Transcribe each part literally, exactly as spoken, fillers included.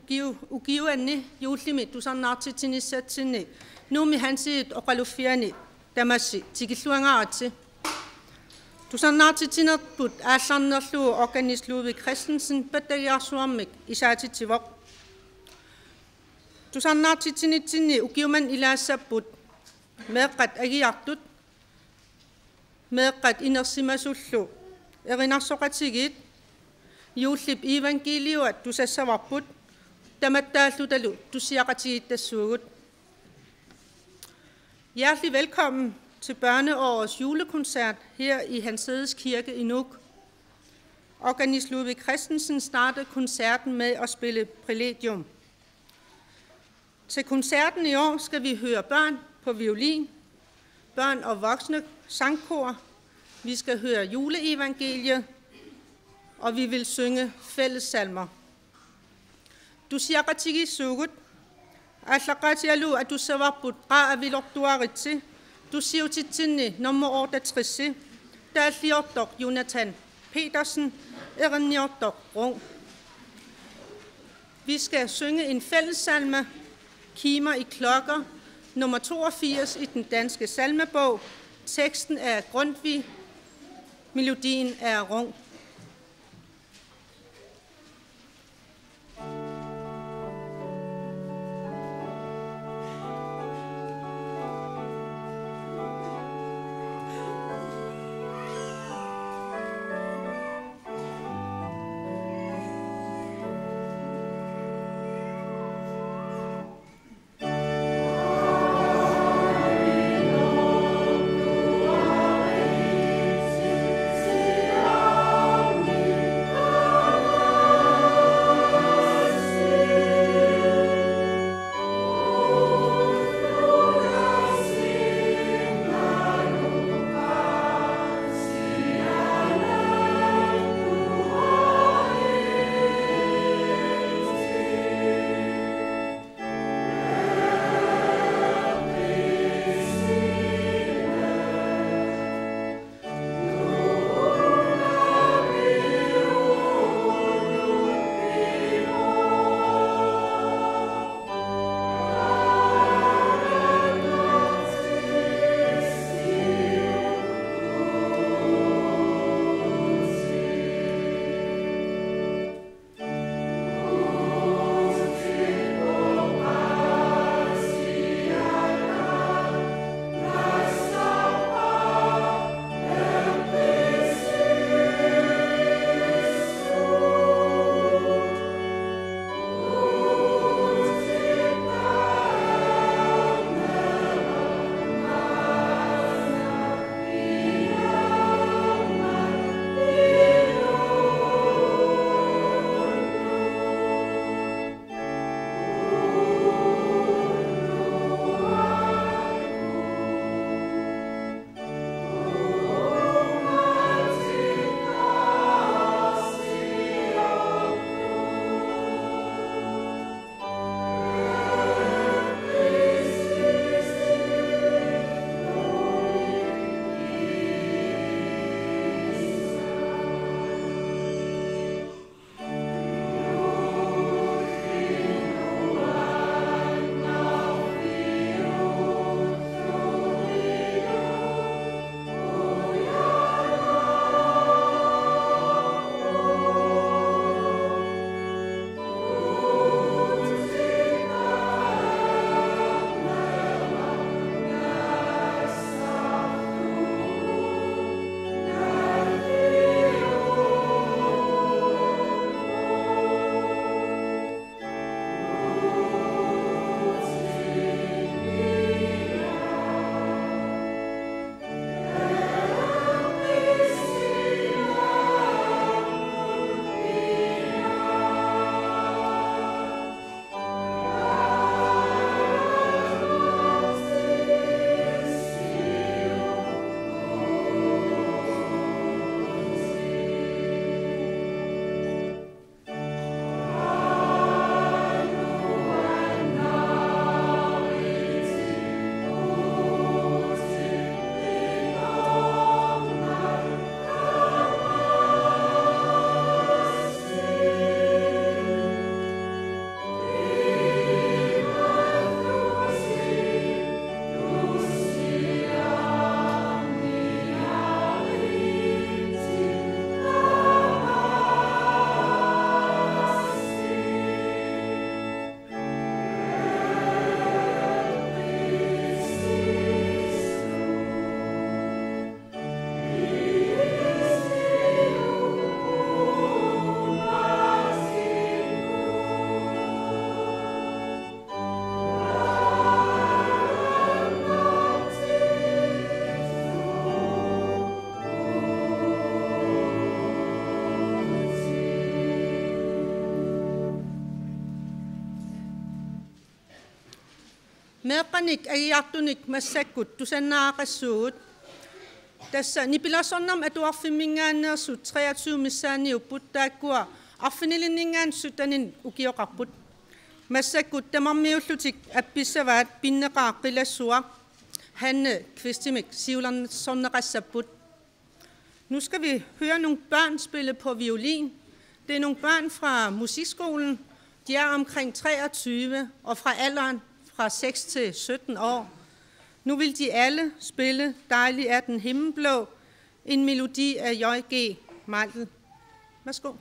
Ukiu-, ukiuanni juullimi tusarnaartitsinissatsinni Nuummi Hansiit oqaluffiani tamassi tikilluangaaritsi. Tusarnaartitsinerput aallarnerlugu organist Ludvig Christensen pattagiarsuarmik isaatitsivoq. Tusarnaartitsinitsinni ukiumut ilaassapput meeqqat agiartut, meeqqat inersimasullu erinarsoqatigiit, juullip iivangkiiliua tusassavarput, tamattaallutalu tussiaqatigiittassuugut. Hjertelig velkommen til børneårets julekoncert her i Hans Hedes Kirke i Nuuk. Organist Ludvig Christensen starter koncerten med at spille Præludium. Til koncerten i år skal vi høre børn på violin, børn og voksne sangkor. Vi skal høre juleevangeliet, og vi vil synge fællessalmer. Tussiaqatigiissuugut. Aallaqqaatigalugu atussavarput Qaa avilortuaritsi, tussiutitsinni nummer otteogtres, taalliortoq Jonathan Petersen, erinniortoq Rung. Vi skal synge en fællessalme, Kimer i klokker, nummer toogfirs i den danske salmebog. Teksten er Grundtvig, melodien er Rung. Meeqqanik agiartunik massakkut tusannaaqassuugut. Tassa nipilersornermut atuarfimminngaanneersut treogtyve missaaniupput, taakkua arfinilinninngaanniit syttenik ukioqarput. Massakkut tamarmiullutik appissavaat pinneqaaq qilassuaq Hanne Qvistimik siulersorneqassapput. Nu skal vi høre nogle børn spille på violin. Det er nogle børn fra musikskolen. De er omkring treogtyve, og fra alderen fra seks til sytten år. Nu vil de alle spille Dejlig er den himmelblå, en melodi af J G Meindl. Værsgo.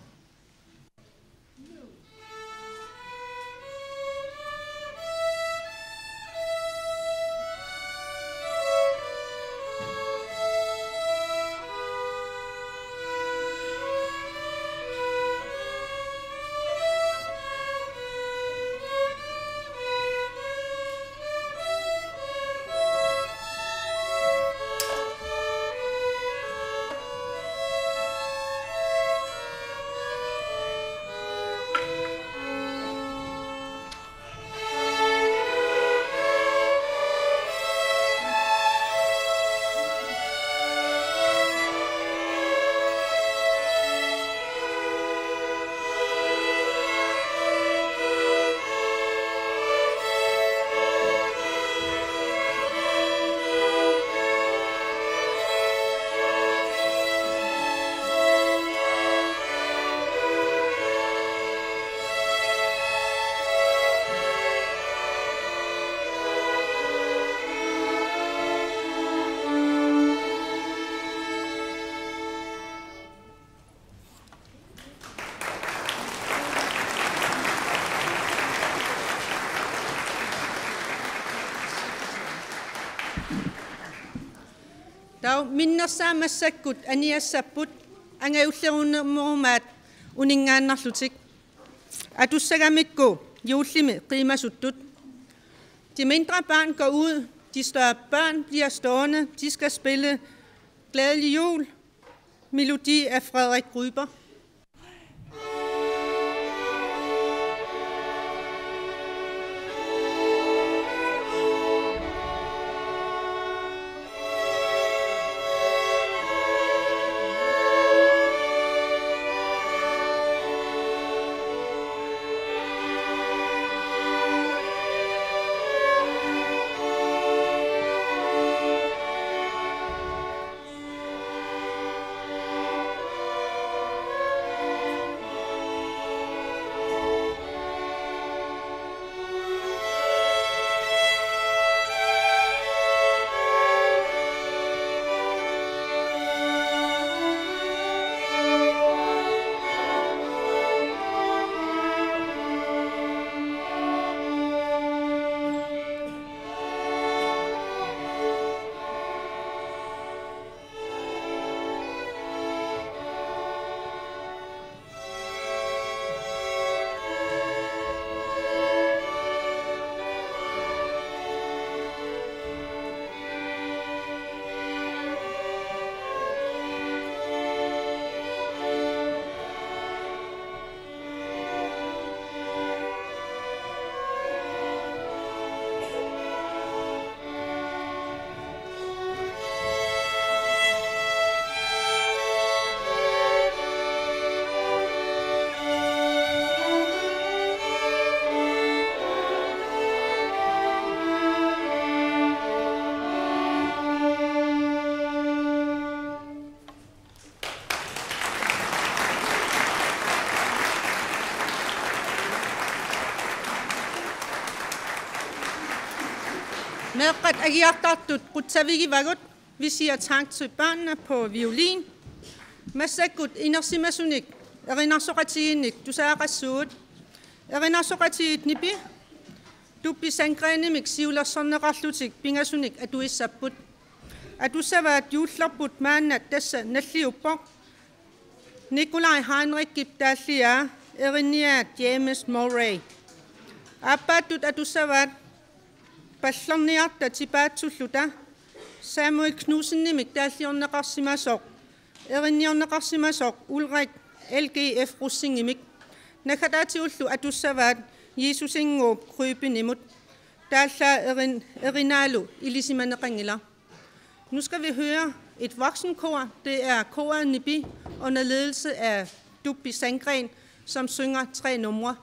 Taava minnersaat massakkut aniassapput angajullerunermut uninngaannarlutik. Atussagamikku juullimi qiimasuttut. De mindre børn går ud, de større børn bliver stående. De skal spille Glædelig Jul, melodi af Frederik Grüber. Meeqqat agiartartut qutsavigivagut. Vi siger tak til børnene på violin. Massakkut inersimasunik erinarsoqatigiinnik tusagaqassuugut. Erinarsoqatigiit Nipi Tuppi Sandgrenimik siulersorneqarlutik pingasunik atuissapput. Atussavaat juullerput maanna, tassa nalliuppoq, Nikolaj Heinrichip taalliaa, erinniaat James Murray. Aappaattut atussavaat Pallerniarta tipaatsulluta Samuel Knudsenimik taalliorneqarsimasoq, erinniorneqarsimasoq Ulrik L G F Rosingimik. Naggataatigullu atussavaat Jiisusinnguup Grübenimut. Taallaat erin-, erinaalu ilisimaneqanngilaq. Nu skal vi høre et voksenkor. Det er koret Nipi under ledelse af Duppi Sandgren, som synger tre numre.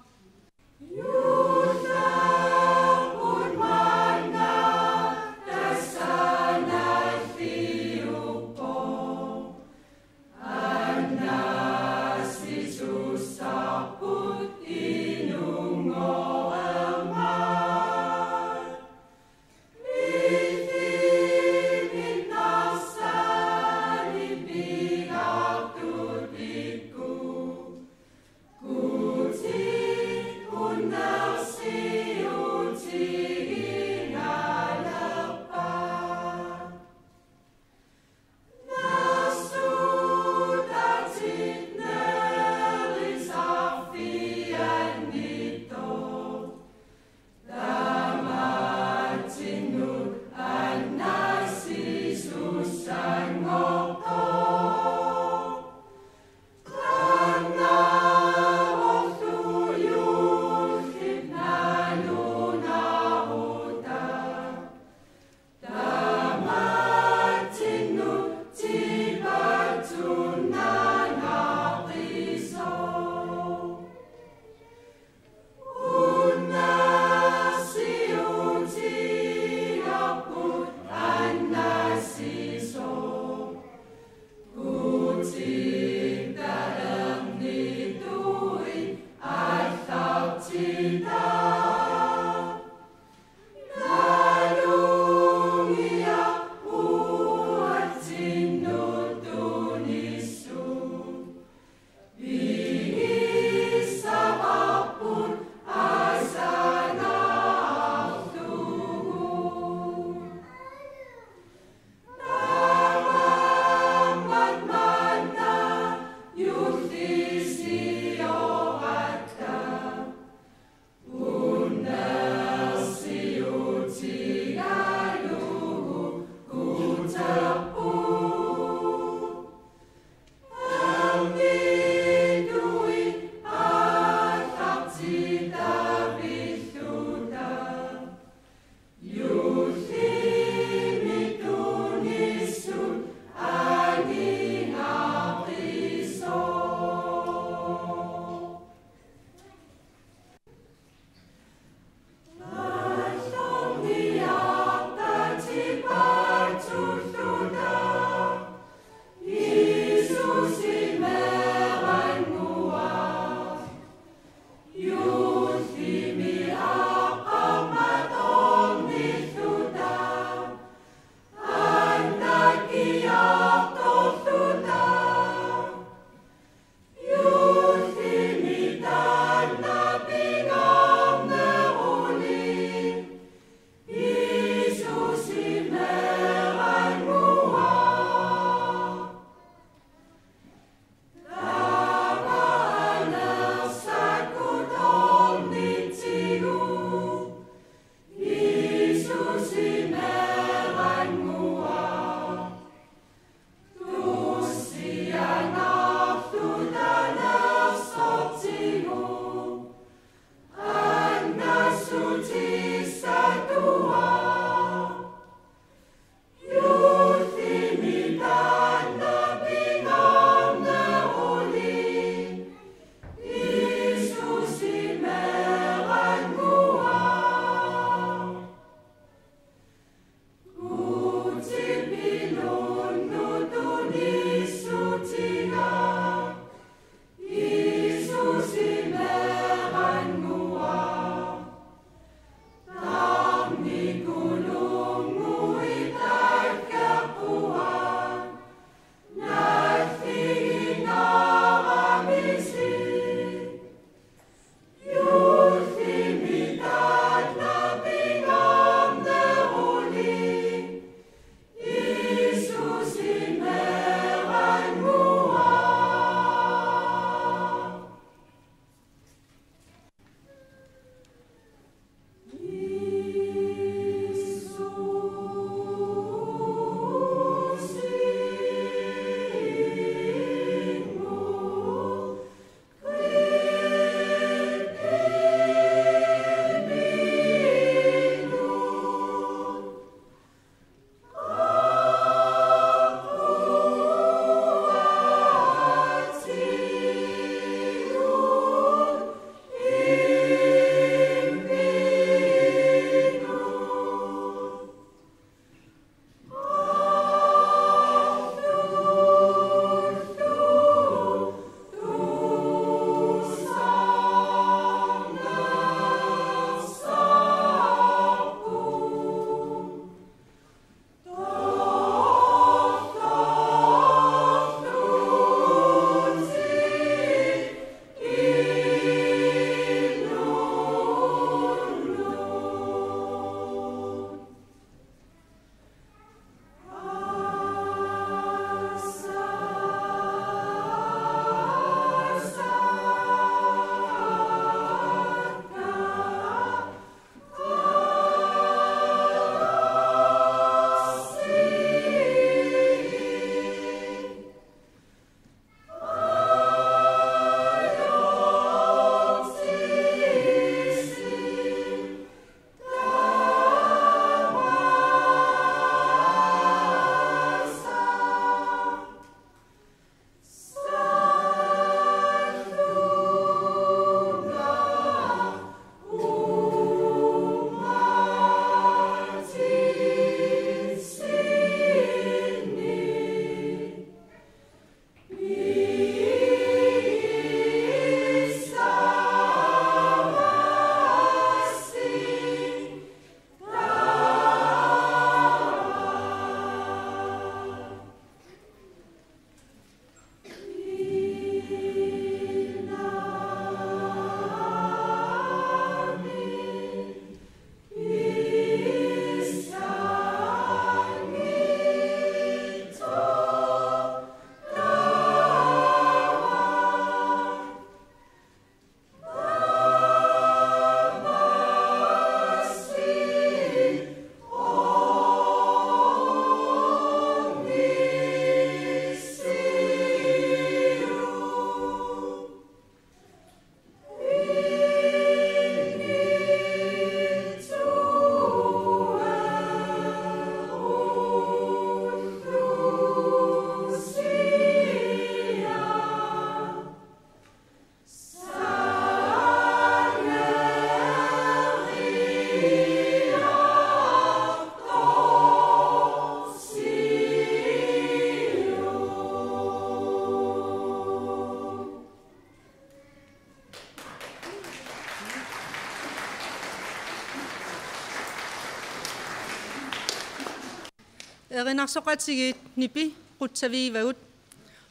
Erinarsoqatigiit Nipi qutsavigivagut,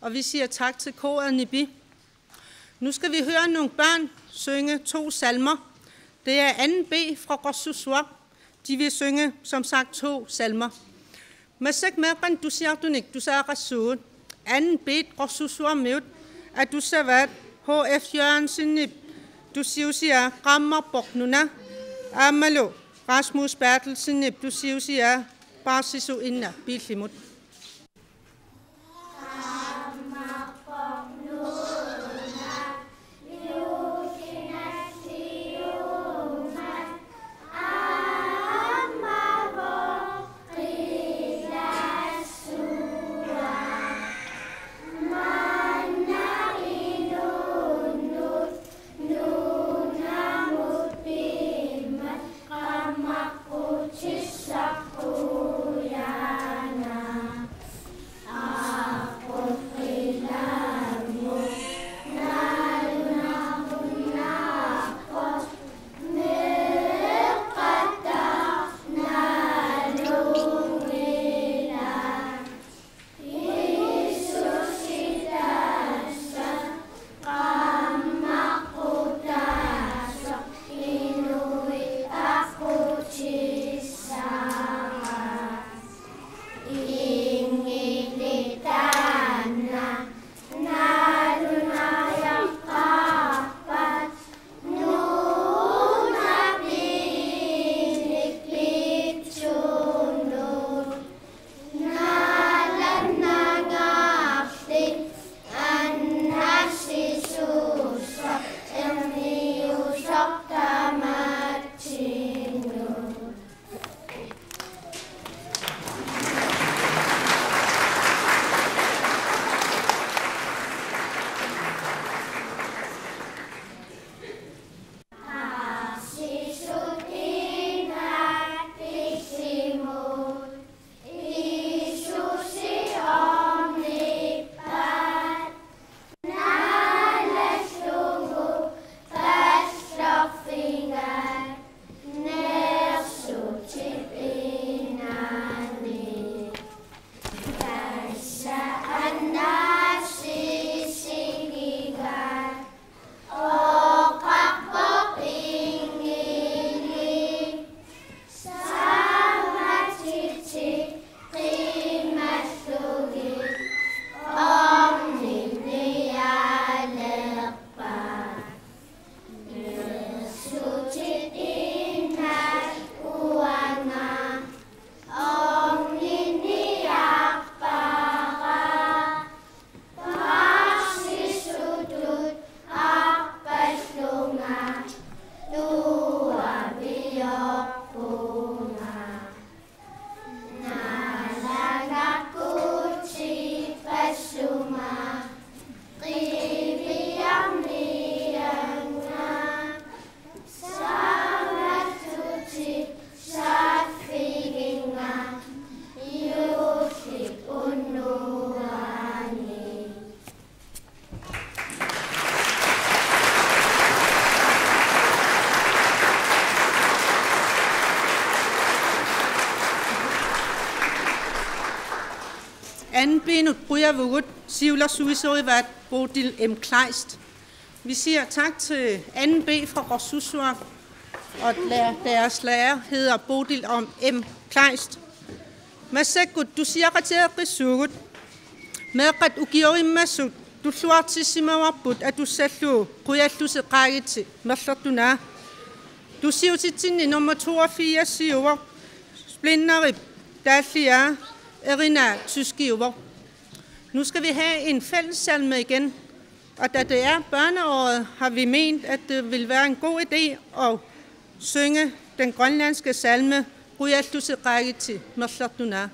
og vi siger tak til koret Nipi. Nu skal vi høre nogle børn synge to salmer. Det er anden B fra Qorsussuaq. De vil synge, som sagt, to salmer. Massakkut meeqqanik tusiartunik tusagaqassuugut. Anden B Qorsussuarmiut atussavaat H F Jørgensenip tusiusiaa Qaammarpoq Nuna aammalu Rasmus Berthelsenip tusiusiaa Paarsisut Inna Piillimut. Anden B-nut qujavugut, siulersuisorivaat Bodil M. Kleist. Vi siger tak til anden B fra Qorsussuaq, og lærer, deres lærer hedder Bodil om M. Kleist. Massakkut tusiaqatigeqqissuugut. Meeqqat ukioq immassuk tulluartissimavarput atussallugu Qujallusi Qaagitsi Merlertunaa. Tusiutitsinni nummer toogfirs-iuvoq, Splinterip taalliaa Erinaa tyskiuvoq. Nu skal vi have en fællessalme igen, og da det er børneåret, har vi ment, at det vil være en god idé at synge den grønlandske salme Qujallusi Qaagitsi Merlertunaa.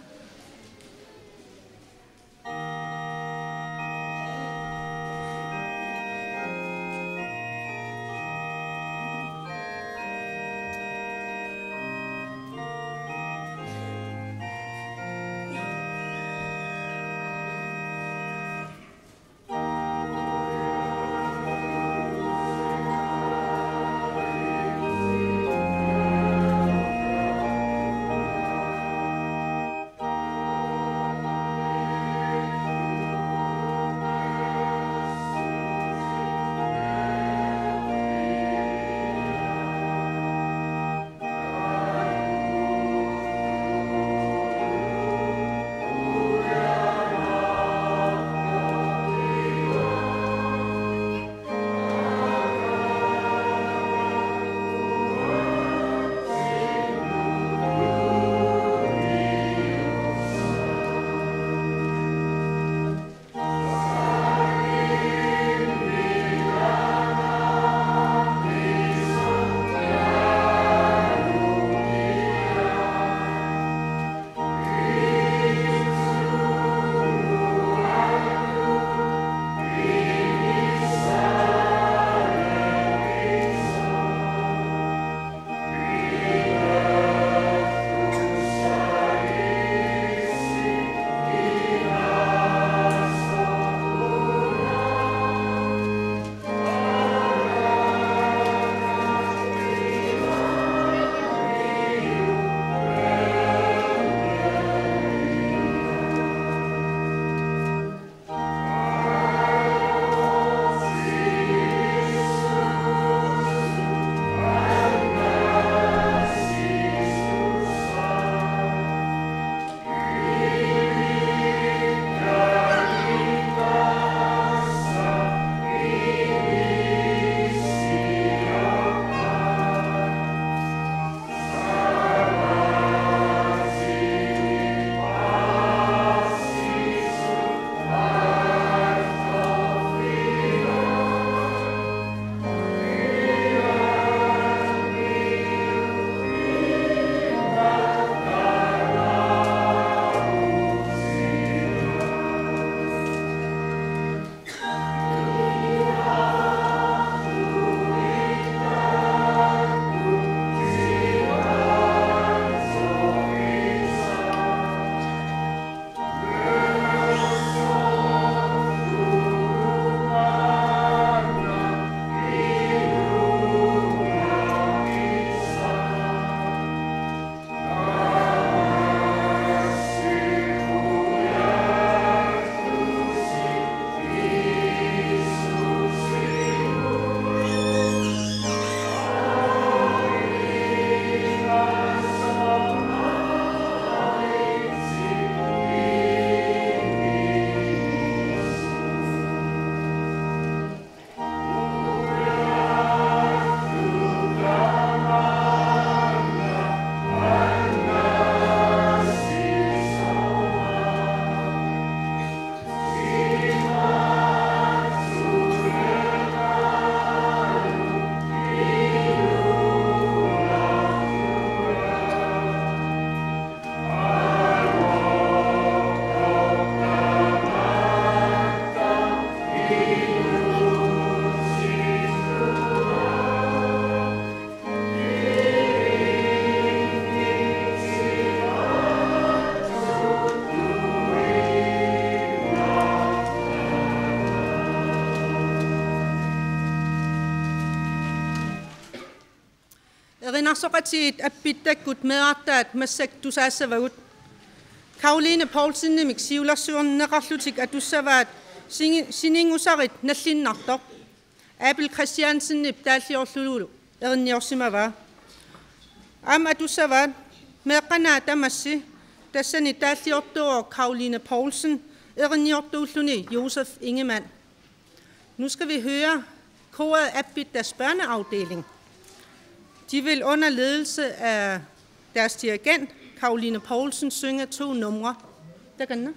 Nunarsuarmiinnarsoqatigiit appittakkut meerartaat massakkut tusaassavagut. Karoline Poulsenimik siulersuerneqarlutik atussavaat singi-, siningusarit nallinnartoq. Abel Christiansenip taalliorlugulu erinniorsimavaa. Aamma atussavaat meeqqanaa tamassi, tassani taalliortuuvoq Karoline Poulsen erinniortuulluni Josef Ingemann. Nu skal vi høre koret Abbittas børneafdeling. De vil under ledelse af deres dirigent, Karoline Poulsen, synge to numre. Takanna.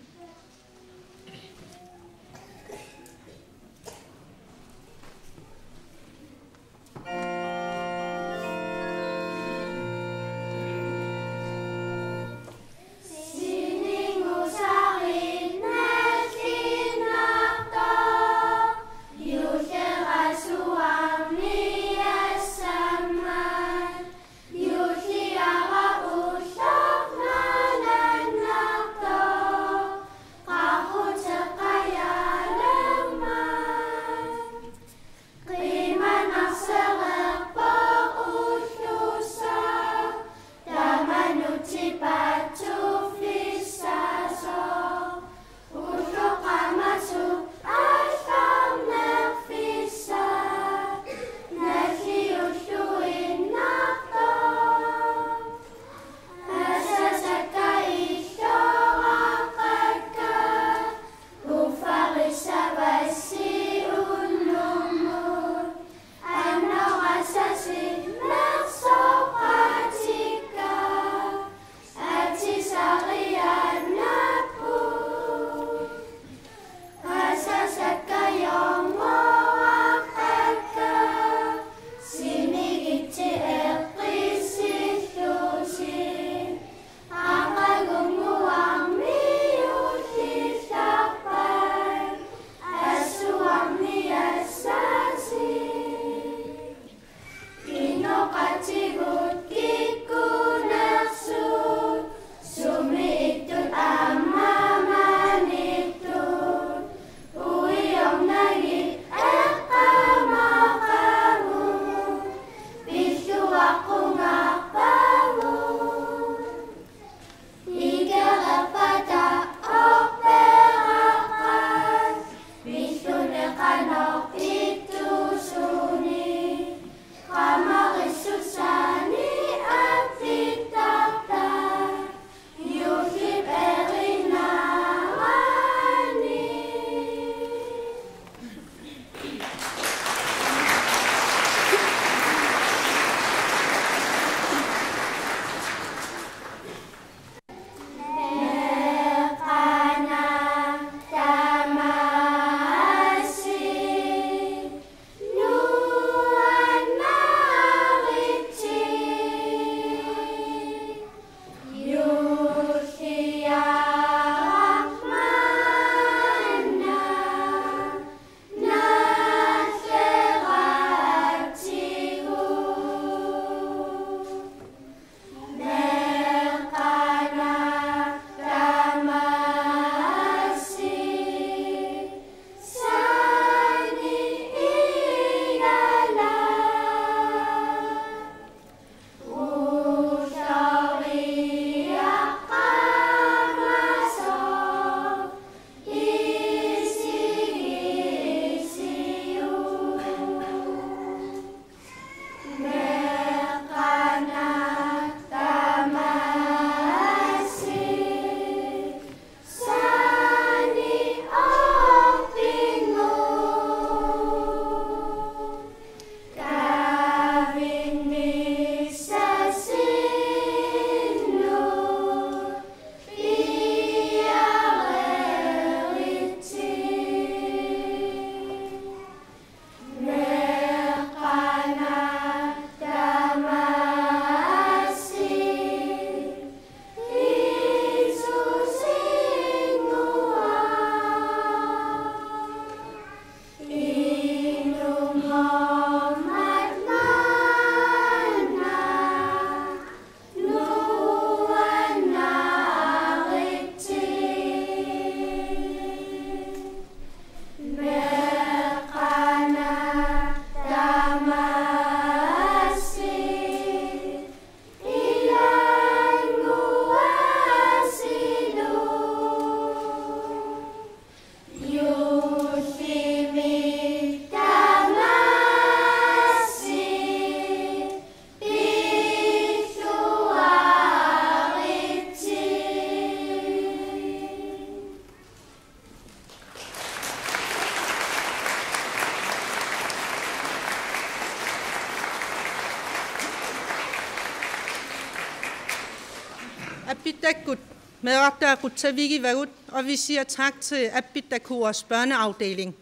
Appittakkut meerartaat qutsavigivagut, og vi siger tak til Appittakoorets børneafdeling.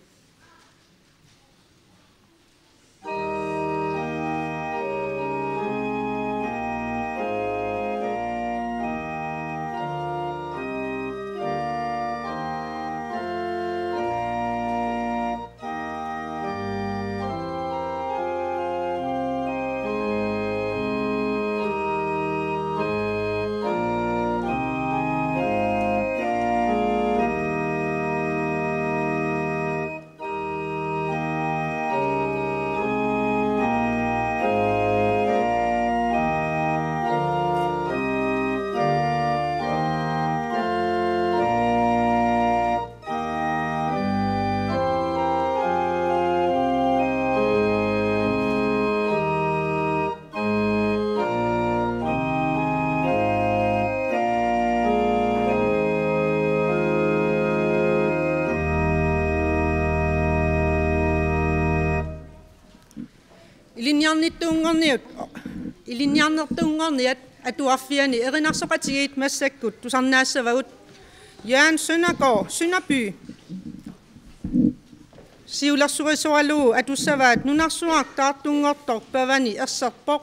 Ilinniarnittuunngorniat, ilinniarnertuunngorniat atuarfianni erinarsoqatigiit massakkut tusarnaassavagut. Jørgen Søndergaard, Sønderby. Siulersorisoralugu atussavaat: Nunarsuaq taartunngortoq pavani erserpoq.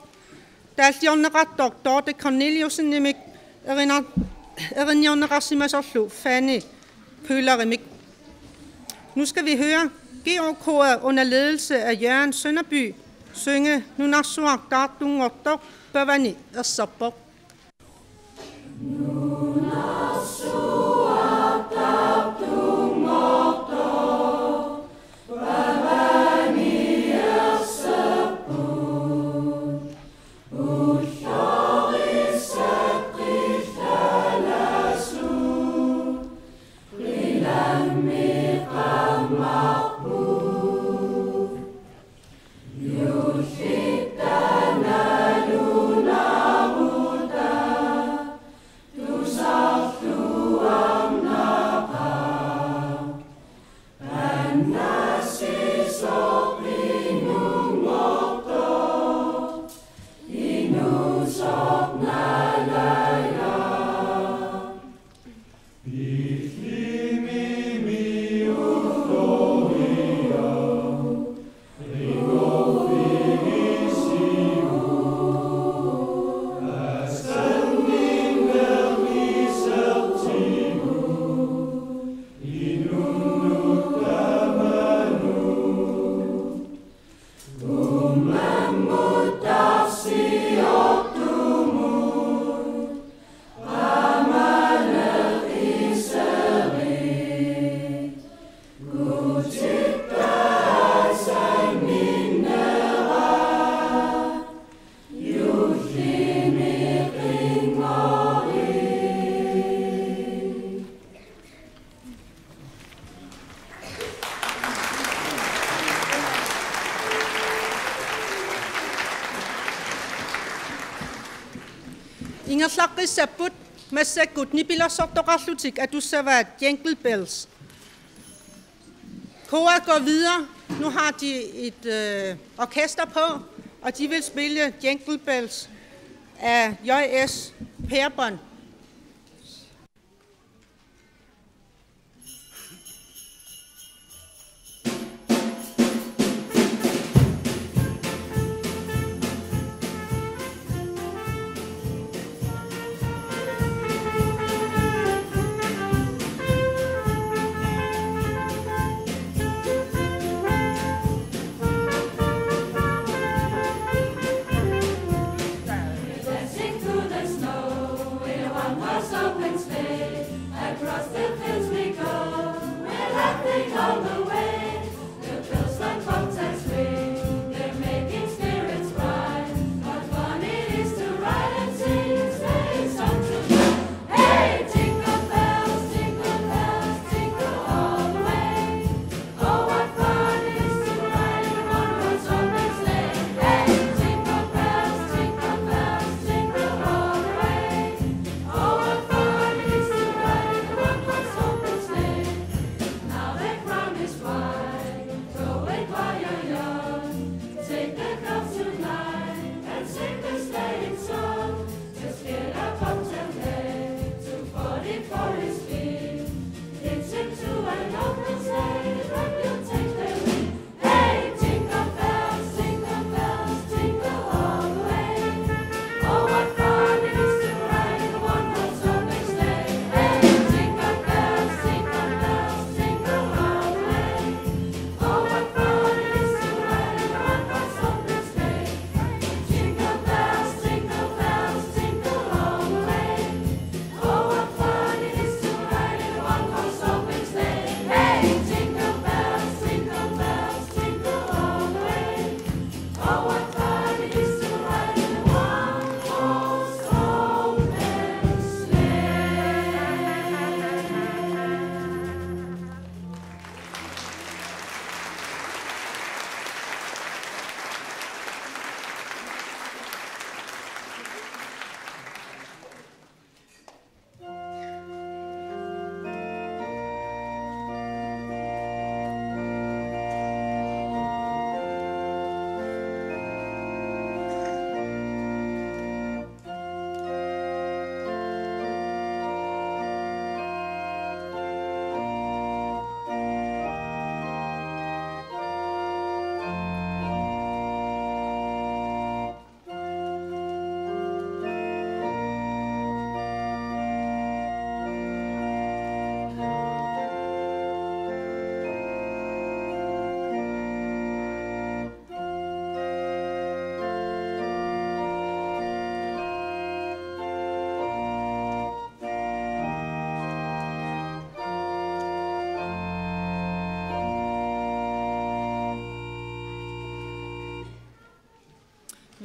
Taalliorneqartoq Dorthe Corneliussenimik, erinar-, erinniorneqarsimasorlu Fanny Køhlerimik. Nu skal vi høre G O K-et under ledelse af Jørgen Sønderby synge Nunarsuaq taartunngortoq pavani erserpoq. Ingerlaqqissapput, massakkut nipilersortoqarlutik atussavaat Jingle Bells. Koret går videre. Nu har de et, øh, orkester på, og de vil spille Jingle Bells af J S Peerbøn. Dancing through the snow in a one-horse open sleigh. Across the fields we go, we're laughing all the way. The bells on bobtails ring, they're making spirits bright. What fun it is to ride and sing sleigh songs tonight. Hey, jingle bells, jingle bells, jingle all the way. Oh, what fun it is to ride in a one-horse open sleigh. Hey, jingle bells, jingle bells, jingle all the way. Oh, what fun it is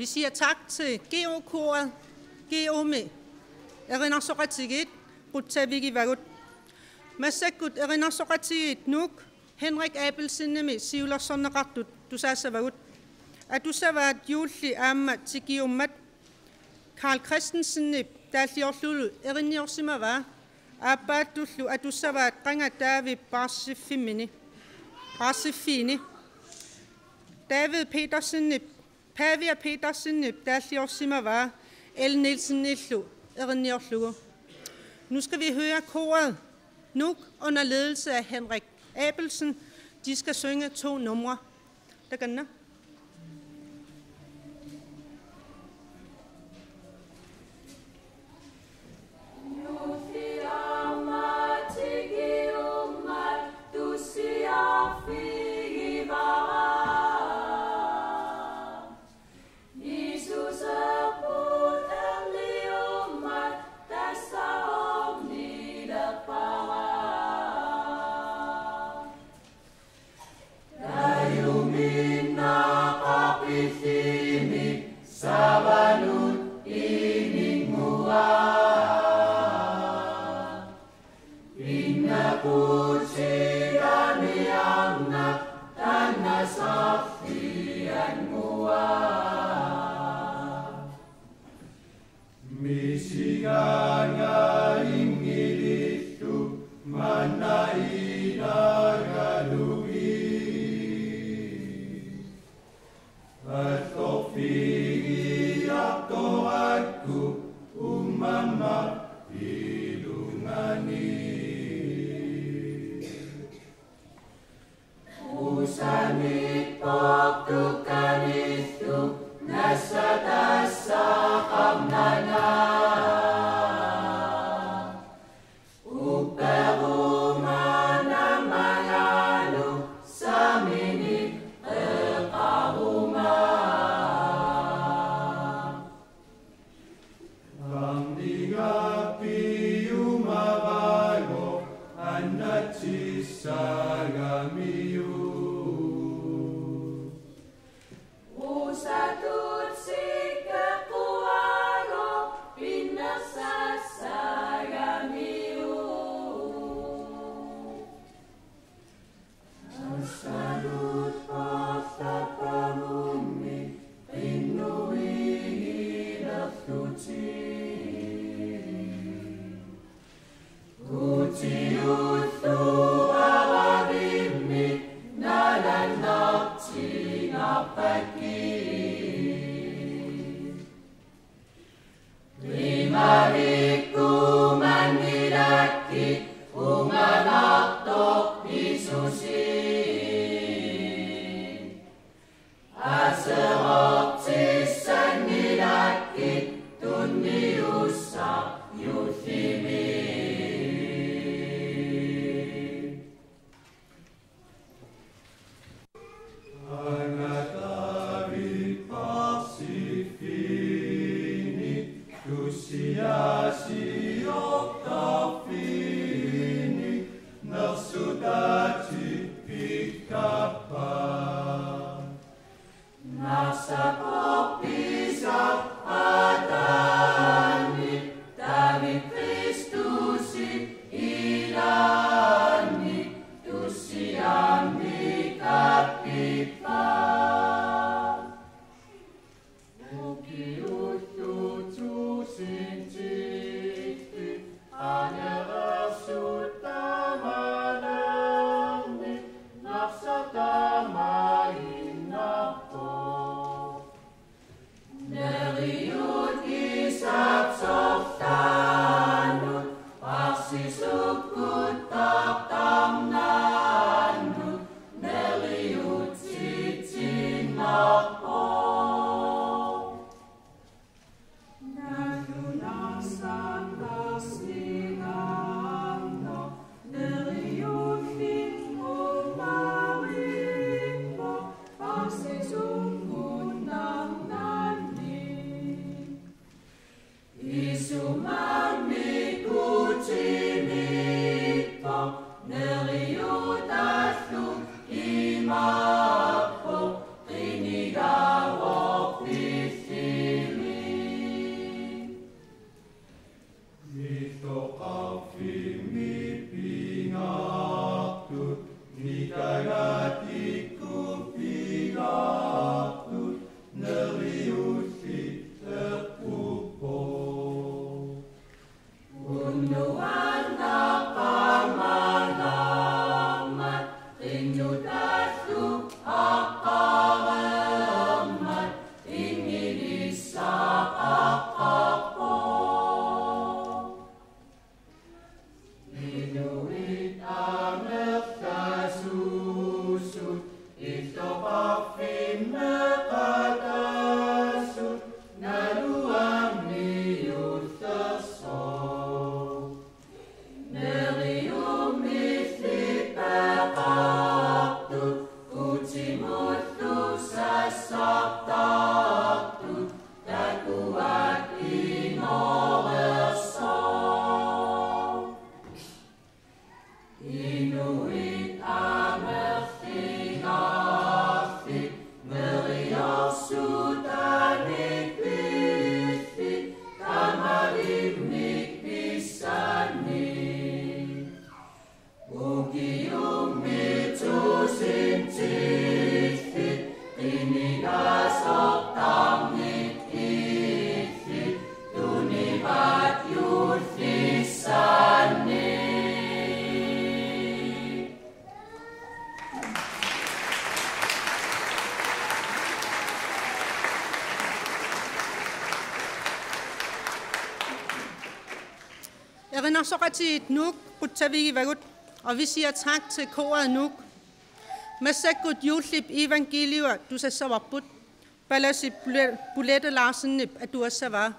Vi siger tak til G O-koret, G O-mi erinarsoqatigiit qutsavigivagut. Massakkut erinarsoqatigiit Nuuk Henrik Abelsenimi siulersorneqartut tusaassavagut. Atussavaat juulli aamma tikiummat Karl Christensenip taalliorlugulu erinniorsimavaa, aappaattullu atussavaat qanga David paarsiffimmini, paarsiffiini. David Petersenip, Pavia Petersenip taalliorsimavaa Ellen Nielsenillu erinniorlugu. Nu skal vi høre koret Nuuk under ledelse af Henrik Abelsen. De skal synge to numre. Takanna. Misigaanga inngilillu manna ilagalugit. Attorfigiartorakku uummammap ilungani. Usanit portukkanillu nassatassaqarnanga. Upperuma namangalu saminit eqaruma. Arnigappiumavagu annatsissagamiuk. Usatut sikkaquagu pinnersassagamiuk. Assanut paarlappamummi qinnuigilerlutik. Kutiulluaravimmi nalannartingarpakkit. Qimavikkumannilakkit unganartoq Jiisusi. Aserortissannilakkit tunniussaq juullimi. Angatavi parsiffiini tussiasiortarfiini nersutaati pikkappat. Narsapporpisaarpaataani David Kristusip ilaanni tussiammi kappippaat. Ukiullu tuusintiittut anereersut tamannaanni narsaq taamaannarpoq. Neriukkissaaq sortaaq Erinarsoqatigiit Nuuk qutsavigivagut, og vi siger tak til koret Nuuk. Massakkut juullip iivangkiiliua tusassavarput, palasip Bule-, Bulette Larsenip atuassavaa.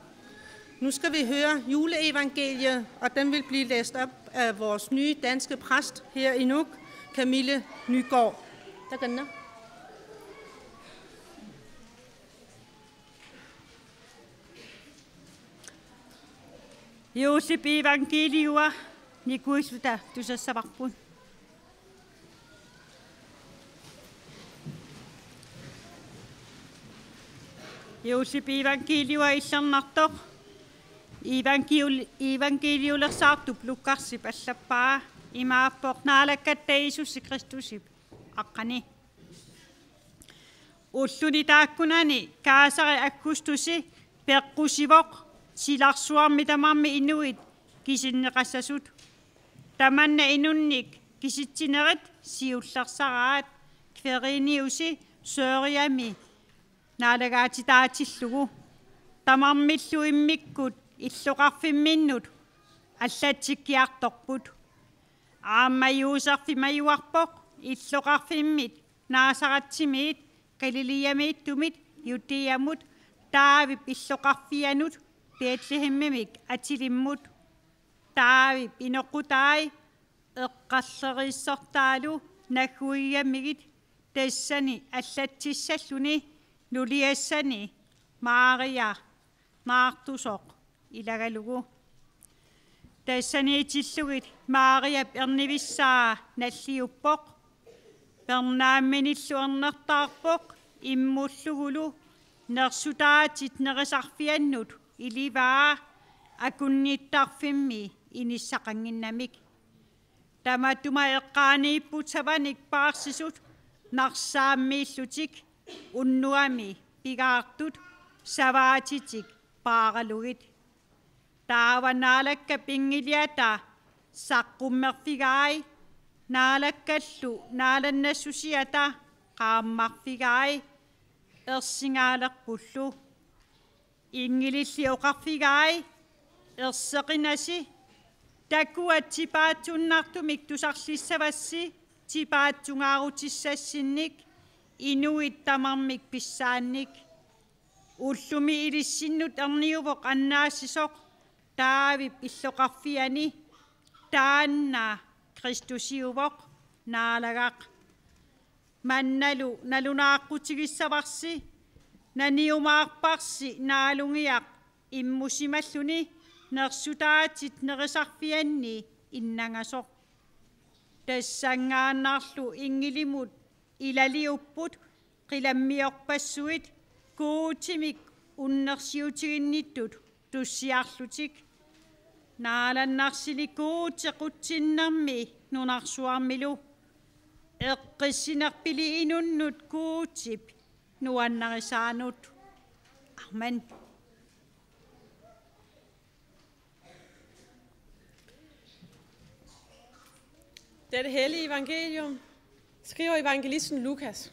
Nu skal vi høre juleevangeliet, og den vil blive læst op af vores nye danske præst her i Nuuk, Camille Nygaard. Takanna. Juullip iivangkiiliua nikuilluta tusassavarput. Juullip iivangkiiliua illernartoq. Iivangkiul-, iivangkiiliulersaartup Lukarsip allappaa. Imaappoq: Naalakkatta Jiisusi Kristusip aqqani. Ulluni taakkunani kaasari Augustusi peqqusivoq silarsuarmi tamarmi inuit kisinneqassasut. Tamanna inunnik kisitsinerit siullersaraat Kviriniusi Sørgami naalagaatitaatillugu. Tamarmillu immikkut illoqarfimminnut allatsikkiartorput. Aamma Juuserfimajuarpoq illoqarfimmit Nazaretimiit, Galilæamiittumit, Judæamut, Daavip illoqarfianut, Betlehemimik atilimmut. Daavip inoqqutai, eqqarleriissortaalu nagguigamigit, tassani allatsissalluni nuliassani Maria naartusoq ilagalugu. Tassaniitillugit Mariap ernivissaa nalliuppoq. Pernaamminillu ernertaarpoq immullugulu nersutaatit nerisarfiannut ilivaa akunnittarfimmi inissaqannginnamik. Tamatuma eqqaaniipput savanik paarsisut narsaammiillutik, unnuami pigaartut savaatitik paaralugit. Taava Naalakkap inngiliata saqqummerfigai, Naalakkallu naalannassusiata qaammarfigai, ersingaalerpullu. Inngililli oqarfigai: Erseqinasi, takuat tipaatsunnartumik tusarlissavassi tipaatsungaarutissassinnik, inuit tamarmik pissaannik. Ullumi ilissinnut erniuvoq annaassisoq Daavip illoqarfiani, taanna Kristusiuvoq, Naalagaq. Mannalu nalunaaqqutigissavarsi, naniumaarparsi naalungiaq immusimalluni nersutaatit nerisarfianni innangasoq. Tassanngaannarlu inngilimut ilaliupput qilammiorpassuit Guutimik unnersiutiginnittut tussiarlutik. Naalannarsilik Guuti qutsinnermi nunarsuarmilu, eqqissinerpili inunnut Guutip nuannarisaanut. Amen. Dette hellige evangelium skriver evangelisten Lukas.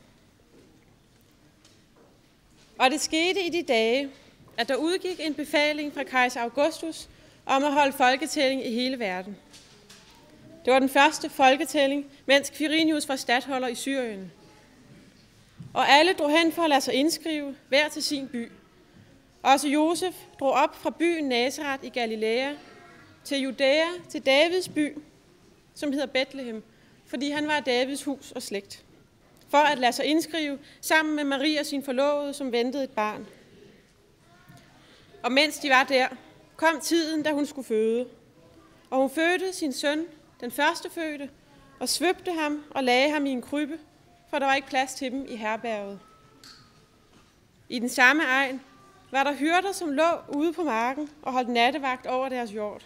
Og det skete i de dage, at der udgik en befaling fra kejser Augustus om at holde folketælling i hele verden. Det var den første folketælling, mens Quirinius var statholder i Syrien. Og alle drog hen for at lade sig indskrive, hver til sin by. Også Josef drog op fra byen Nazaret i Galilea til Judæa, til Davids by, som hedder Betlehem, fordi han var af Davids hus og slægt, for at lade sig indskrive sammen med Maria, sin forlovede, som ventede et barn. Og mens de var der, kom tiden, da hun skulle føde. Og hun fødte sin søn, den førstefødte, og svøbte ham og lagde ham i en krybbe, for der var ikke plads til dem i herberget. I den samme egn var der hyrder, som lå ude på marken og holdt nattevagt over deres hjord.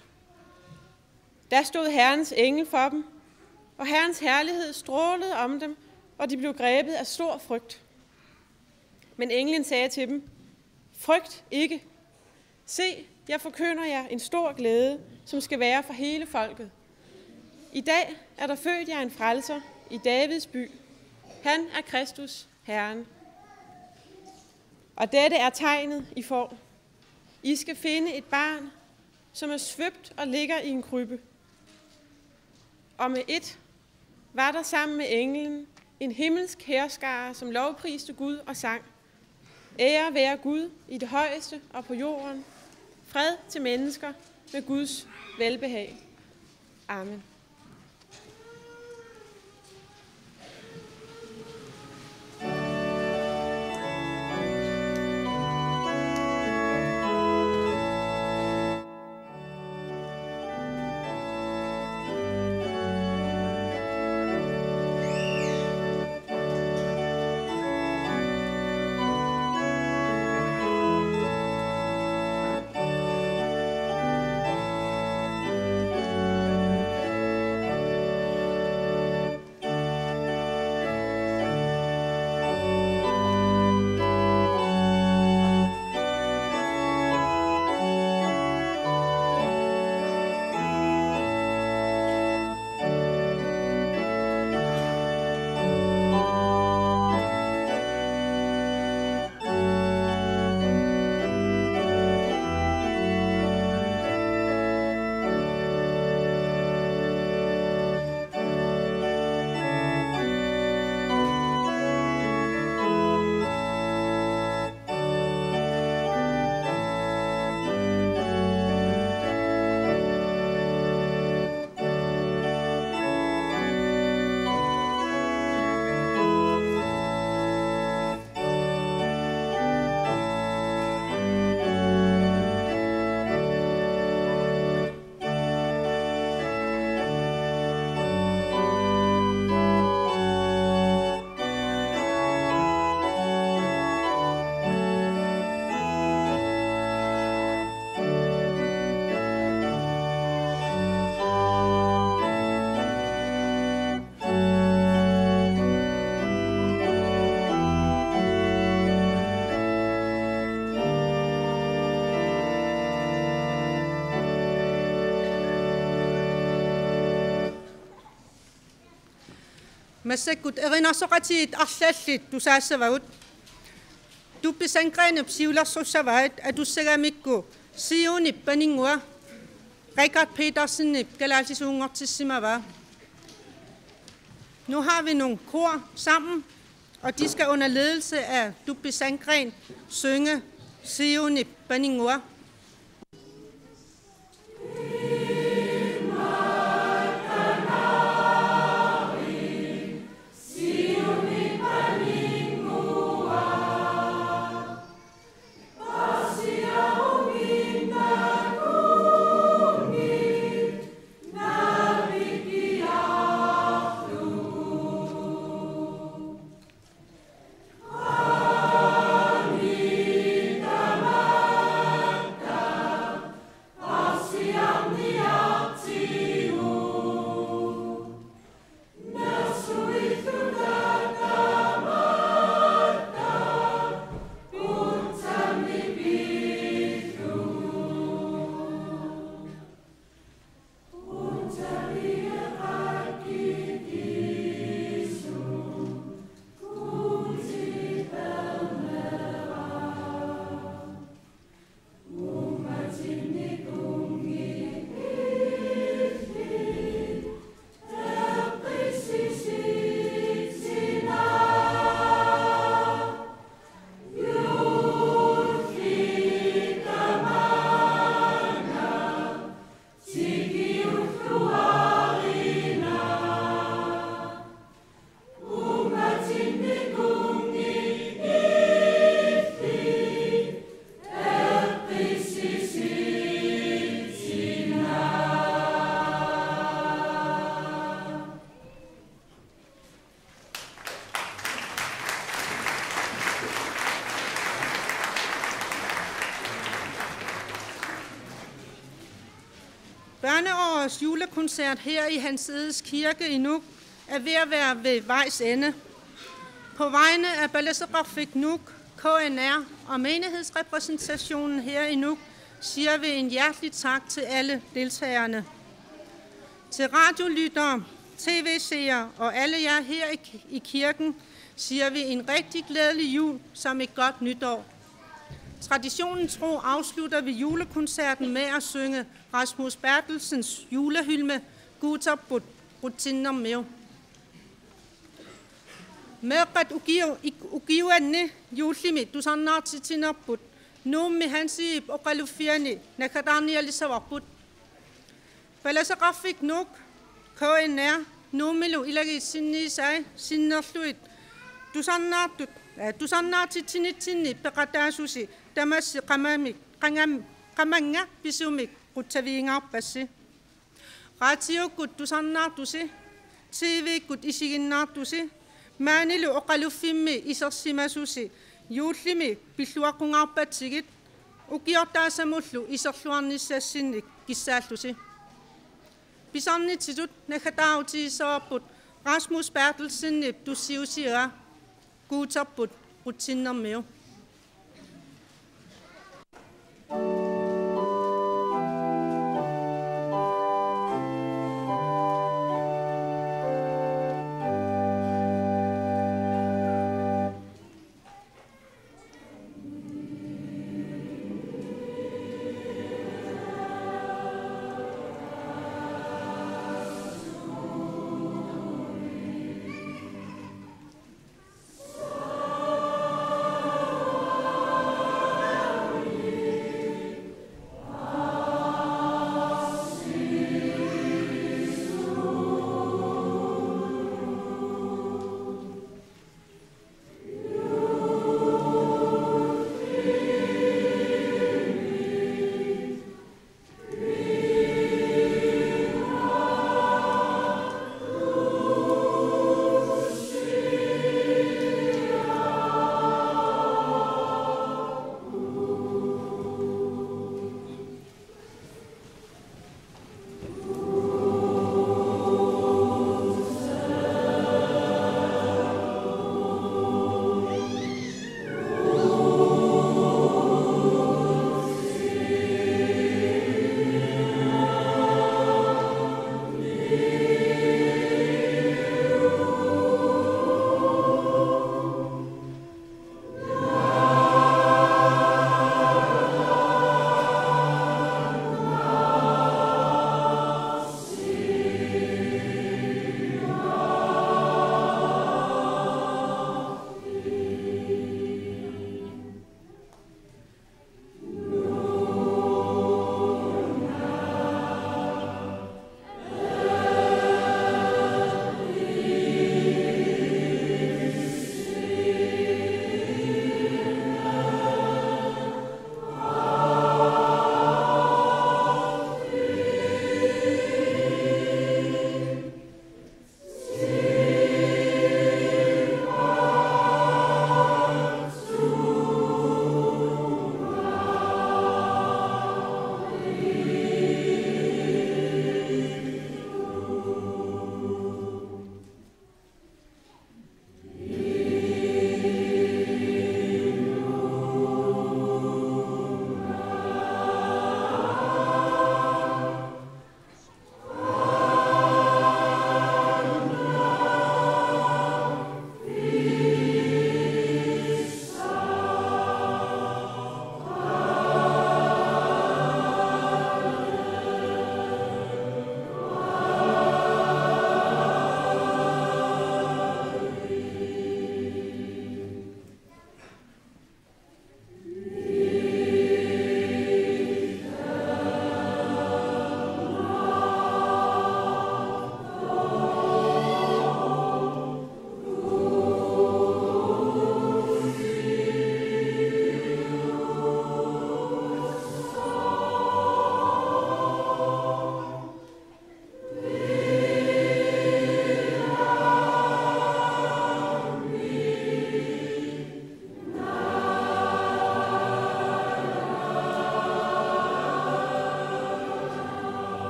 Der stod Herrens engel for dem, og Herrens herlighed strålede om dem, og de blev grebet af stor frygt. Men englen sagde til dem: "Frygt ikke. Se, jeg forkynder jer en stor glæde, som skal være for hele folket. I dag er der født jer en frelser i Davids by. Han er Kristus, Herren. Og dette er tegnet, I får: I skal finde et barn, som er svøbt og ligger i en krybbe. Og med et var der sammen med englen en himmelsk hærskare, som lovpriste Gud og sang: Ære være Gud i det højeste og på jorden, fred til mennesker med Guds velbehag. Amen. Massakkut erinarsoqatigiit arlallit tusaassavagut. Tuppi Sandgrenip siulersussavai atussagamikku Zionip Paninngua, Richard Petersenip kalaallisuunngortissimavaa. Nu har vi nogle kor sammen, og de skal under ledelse af Tuppi Sandgren synge Zionip Paninngua. Børneårets julekoncert her i Hans Egedes Kirke i Nuuk er ved at være ved vejs ende. På vegne af Palaseqarfik Nuuk, K N R og menighedsrepræsentationen her i Nuuk siger vi en hjertelig tak til alle deltagerne. Til radiolyttere, tv-seere og alle jer her i, i kirken siger vi en rigtig glædelig jul som et godt nytår. Traditionen tro afslutter vi julekoncerten med at synge Rasmus Berthelsens julehymne Guuterput Qutsinnermiu. Meeqqat ukiu-, ik-, ukiuanni juullimi tusarnaartitsinerput Nuummi Hansiip oqaluffiani naggataarnialissavarput. Palasaqarfik Nuuk K N R Nuummilu ilagiit sinniisai sinnerlugit tusarnaartut, eh, tusarnaartitsinitsinni peqataasusi tamassi qamamik, qangam-, qamannga pisumik qutsavigingaarpassi. Raatiukkut tusarnaartusi, T V-kkut isiginnaartusi, maanilu oqaluffimmi isersimasusi, juullimi pilluaqqungaarpatsigit, ukiortaasamullu iserluarnissassinnik kissaallusi. Pisarnitsitut naggataarutigissavarput Rasmus Berthelsenip tussiusiaa Guuterput Qutsinnermiu.